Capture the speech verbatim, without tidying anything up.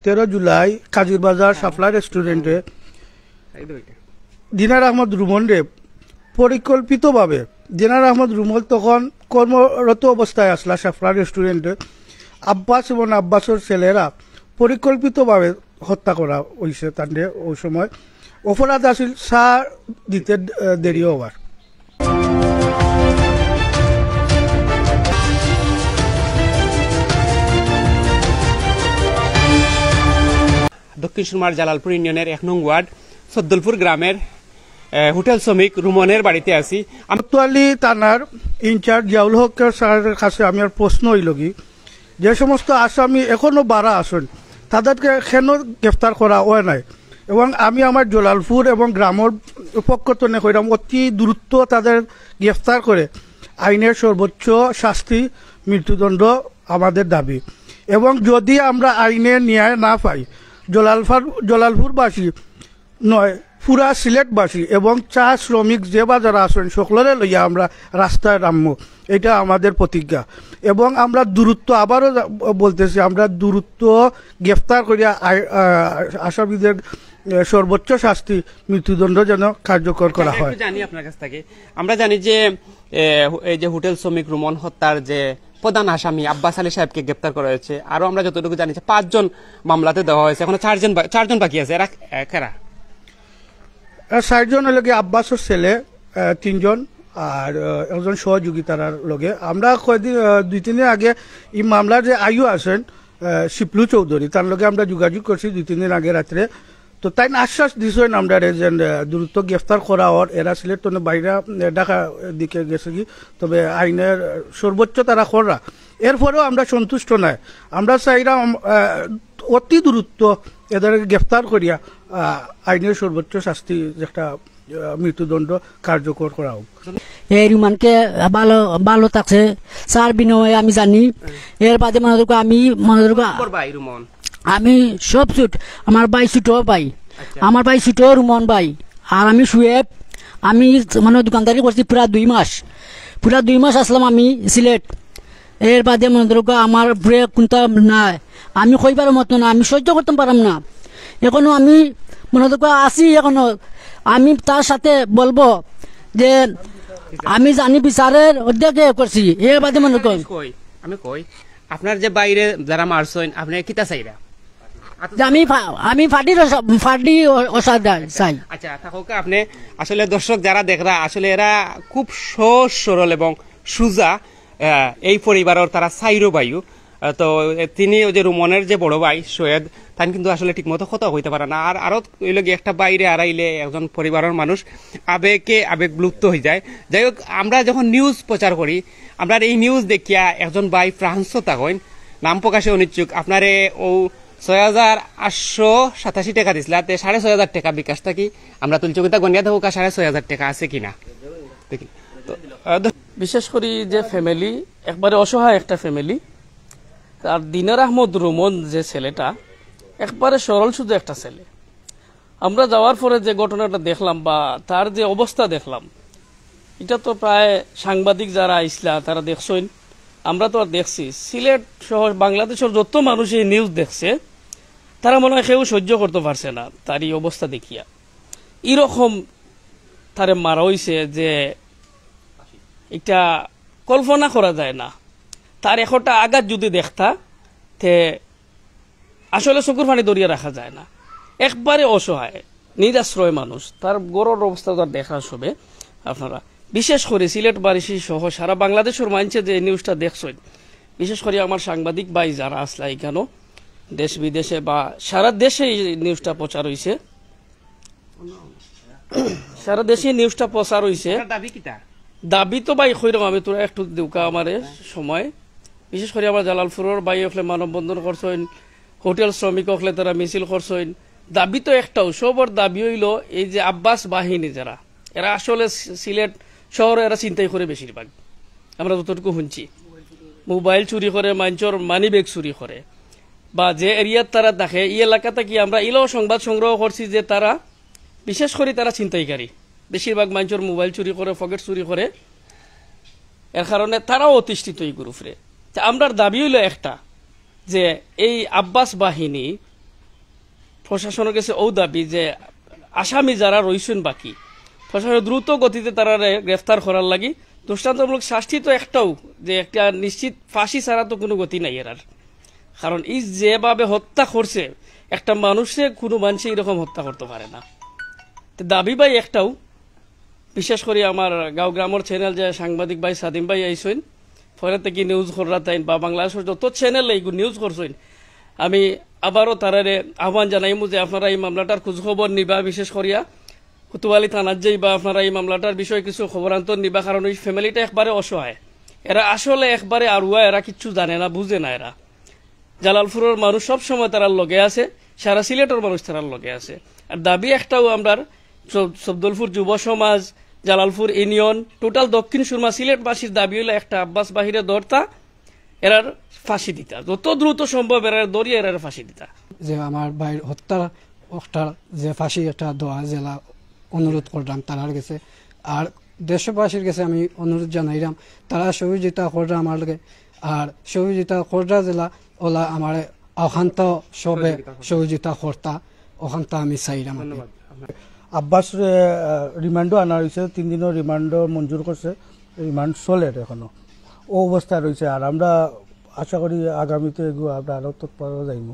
তেরো জুলাই কাজিরবাজার শাপলা রেস্টুরেন্টে দিনার আহমদ রুমনরে পরিকল্পিতভাবে, দিনার আহমদ রুমন তখন কর্মরত অবস্থায় আসলা শাপলা রেস্টুরেন্টে, আব্বাস এবং আব্বাসর ছেলেরা পরিকল্পিতভাবে হত্যা করা হইছে তানরে। ওই সময় অপরাধ আছিল চা দিতে, আহ, দেরি হওয়ার। দক্ষিণ সুরমার জালালপুর ইউনিয়নের এক নং ওয়ার্ড সদ্দলপুর গ্রামের, আহ, হোটেল শ্রমিক রুমনের বাড়িতে আছি। আমি কোতোয়ালি থানার ইনচার্জ জিয়াউল হক স্যারের কাছে আমার প্রশ্ন হইল কি, যে সমস্ত আসামি এখনো বারা আছেন, তাদেরকে কেন গ্রেফতার করা হয় নাই? এবং আমি আমার জালালপুর এবং গ্রামের পক্ষ থেকে কইরাম, অতি দ্রুত তাদের গ্রেফতার করে আইনের সর্বোচ্চ শাস্তি, মৃত্যুদণ্ড আমাদের দাবি। এবং যদি আমরা আইনে ন্যায় না পাই, জালালপুর, জালালপুরবাসী নয়, পুরা সিলেটবাসী এবং চা শ্রমিক যে বা যারা আছেন, সকলরে লইয়া আমরা রাস্তায় নামবো। এটা আমাদের প্রতিজ্ঞা। এবং আমরা দ্রুত, আবারও যা-, বলতেছি, আমরা দ্রুত গ্রেফতার করিয়া আই-, আহ, আসামিদের, আহ, সর্বোচ্চ শাস্তি, মৃত্যুদণ্ড যেন কার্যকর করা আচ্ছা, হয়। একটু জানি আপনার কাছ থেকে, আমরা জানি যে, এ, হো-, এই যে হোটেল শ্রমিক রুমন হত্যার যে প্রধান আসামি আব্বাস আলী সাহেবকে গ্রেপ্তার করা হয়েছে, আরো আমরা যতটুকু জানি যে পাঁচজন মামলাতে দেওয়া হয়েছে, এখনো চারজন বা-, চারজন বাকি আছে। এরা, এ, কারা? এরা চারজন হলো কি আব্বাসর ছেলে, এ, তিনজন, আর, এ, একজন সহযোগী তারার লগে। আমরা কয়দিন, এ, দুই তিন দিন আগে এই মামলার যে আইও আছেন, এ, শিপলু চৌধুরী, তার লগে আমরা যোগাযোগ করছি দুই তিন দিন আগে রাত্রে। তো তাইন আশ্বাস দিছেন আমরারে যে, এ, দ্রুত গ্রেফতার করা অর, এরা সিলেট তনে বাইরা, এ, ঢাকা দিকে গেছে কি, তবে আইনের সর্বোচ্চ তারা কররা। এরপরেও আমরা সন্তুষ্ট নাই, আমরা চাইরাম, এ, অতি দ্রুত এদের গ্রেফতার করিয়া, আ, আইনের সর্বোচ্চ শাস্তি, যেটা, আ, মৃত্যুদণ্ড কার্যকর করা হোক। এই রুমানকে ভালো, ভালো থাকছে, স্যার বিনয় আমি জানি। এর বাদে মনে রাখো আমি, মনে রাখো নম্বর ভাই রুমন। আমি সব ছোট, আমার ভাই ছোট ভাই, আচ্ছা। আমার ভাই ছোট রুমন ভাই, আর আমি শুয়েব। আমি মানে দোকানদারি করছি পুরা দুই মাস, পুরা দুই মাস আসলাম আমি সিলেট। এর বাদে মনে ধরো আমার উপরে কোনটা নাই, আমি কইবার মতো না, আমি সহ্য করতাম পারাম না। এখনো আমি মনে ধরো আছি, এখনো আমি তার সাথে বলবো যে আমি জানি বিচারের অধ্যক্ষে করছি। এর বাদে মনে কর আমি কই, আমি কই, আপনার যে বাইরে যারা মারছইন, আপনি কিতা চাইরা? যে আমি ফা-, আমি ফাটির অসা-, ফাটি অ-, অসাদা চাই। আচ্ছা, থাকুক, আপনি আসলে দর্শক যারা দেখরা, আসলে এরা খুব সহজ সরল এবং সুজা, আহ, এই পরিবারর তারা চাইরো ভাইও। আহ, তো, এ, তিনি ওই যে রুমনের যে বড় ভাই সৈয়দ, তান কিন্তু আসলে ঠিকমতো কথা কইতে পারে না। আর আরো ওই লগে একটা বাইরে আড়াইলে একজন পরিবারর মানুষ আবেগে আবেগপ্লুপ্ত হয়ে যায়। যাই হোক, আমরা যখন নিউজ প্রচার করি, আমরা এই নিউজ দেখিয়া একজন ভাই ফ্রান্সও থাকইন, নাম প্রকাশে অনিচ্ছুক, আপনারে ও ছয় হাজার আটশো সাতাশি টাকা দিছিলা, তে সাড়ে ছয় হাজার টাকা বিকাশ থাকি আমরা তুলছি, কিতা গনিয়া থাকুক, আর সাড়ে ছয় হাজার টাকা আছে কিনা দেখি। তো, আহ, দ- বিশেষ করি যে ফ্যামিলি, একবারে অসহায় একটা ফ্যামিলি, আর দিনার আহমদ রুমন যে ছেলেটা, একবারে সরল সুজা একটা ছেলে। আমরা যাওয়ার পরে যে ঘটনাটা দেখলাম বা তার যে অবস্থা দেখলাম, এটা তো প্রায় সাংবাদিক যারা আইসলা তারা দেখছইন, আমরা তো আর দেখছি, সিলেট সহ বাংলাদেশের যত মানুষ এই নিউজ দেখছে, তারা মনে হয় কেউ সহ্য করতে পারছে না তার এই অবস্থা দেখিয়া। এরকম তারে মারা হইছে যে এটা কল্পনা করা যায় না। তার একটা আঘাত যদি দেখতা, তে আসলে চকুর পানি ধরিয়া রাখা যায় না। একবারে অসহায়, নিরাশ্রয় মানুষ। তার ঘরর অবস্থা তো আর দেখা সবে আপনারা। বিশেষ করে সিলেটবাসী সহ সারা বাংলাদেশের মানুষে যে নিউজটা দেখছইন, বিশেষ করে আমার সাংবাদিক ভাই যারা আসলা এখানো, দেশ বিদেশে বা সারা দেশে এই নিউজটা প্রচার হইছে। সারা দেশে নিউজটা প্রচার হইছে। আপনার দাবি কিতা? দাবি তো ভাই কইরাম আমি, তোরা একটু দেউকা আমারে সময়। বিশেষ করে আমার জালালপুরের ভাই অকলে মানববন্ধন করছইন, হোটেল শ্রমিক অকলে তারা মিছিল করছইন। দাবি তো একটাও, সবর দাবি হইল এই যে আব্বাস বাহিনী যারা, এরা আসলে সি-, সিলেট শহরে এরা ছিনতাই করে বেশিরভাগ। আমরা যতটুকু শুনছি, মোবাইল চুরি করে, মাইনষর মানি ব্যাগ চুরি করে, বা যে এরিয়াত তারা থাকে, এই এলাকা থাকি আমরা ইলাও সংবাদ সংগ্রহ করছি যে তারা, বিশেষ করে তারা ছিনতাইকারী, বেশিরভাগ মাইনষর মোবাইল চুরি করে, পকেট চুরি করে, এর কারণে তারাও অতিষ্ঠিত এই গ্রুপরে। তে আমরার দাবি হইল একটা, যে এই আব্বাস বাহিনী প্রশাসনের কাছে ও দাবি যে আসামি যারা রইছইন বাকি, প্রশাসন দ্রুত গতিতে তারারে গ্রেফতার করার লাগি। দৃষ্টান্তমূলক শাস্তি তো একটাও, যে একটা নিশ্চিত ফাঁসি ছাড়া তো কোনো গতি নাই এরার। কারণ এই যেভাবে হত্যা করছে একটা মানুষে, কোনো মানুষে এরকম হত্যা করতে পারে না। তো দাবি ভাই একটাও, বিশেষ করি আমার গাঁও গ্রামর চ্যানেল যে সাংবাদিক ভাই সাদিম ভাই আইছইন, ফরে থাকি নিউজ কররা তাইন বা বাংলাদেশের যত চ্যানেল এইগুলো নিউজ করছইন, আমি আবারও তারারে আহ্বান জানাইমু যে আপনারা এই মামলাটার খোঁজ খবর নিবা, বিশেষ করিয়া কোতোয়ালি থানাত যাইবা, আপনারা এই মামলাটার বিষয়ে কিছু খবরান্তর নিবা, কারণ ওই ফ্যামিলিটা একবারে অসহায়, এরা আসলে একবারে আরুয়া, এরা কিচ্ছু জানে না, বুঝে না এরা। জালালপুরের মানুষ সব সময় তারার লগে আছে, সারা সিলেটের মানুষ তারার লগে আছে। আর দাবি একটাও আমরার, সব-, সবদলপুর যুব সমাজ, জালালপুর ইউনিয়ন, টোটাল দক্ষিণ সুরমা সিলেটবাসীর দাবি হইলো একটা আব্বাস বাহিরে ধরতা, এরার ফাঁসি দিতা, যত দ্রুত সম্ভব এরার ধরিয়া এরার ফাঁসি দিতা। যে আমার ভাইর হত্যার, হত্যার যে ফাঁসি একটা দেওয়া যেলা অনুরোধ করলাম তারার গেছে। আর দেশবাসীর গেছে আমি অনুরোধ জানাইলাম, তারা সহযোগিতা কররা আমার লগে, আর সহযোগিতা কররা যেলা ওলা আমার অখান্ত সবে সহযোগিতা করতা, অখান্ত আমি চাইলাম আর কি। আব্বাস রিমান্ডও আনা হয়েছে, তিন দিনের রিমান্ডও মঞ্জুর করছে, রিমান্ড চলের এখনো, ও অবস্থায় রয়েছে। আর আমরা আশা করি আগামীতে এগুলো আমরা আরও তৎপর যাইব।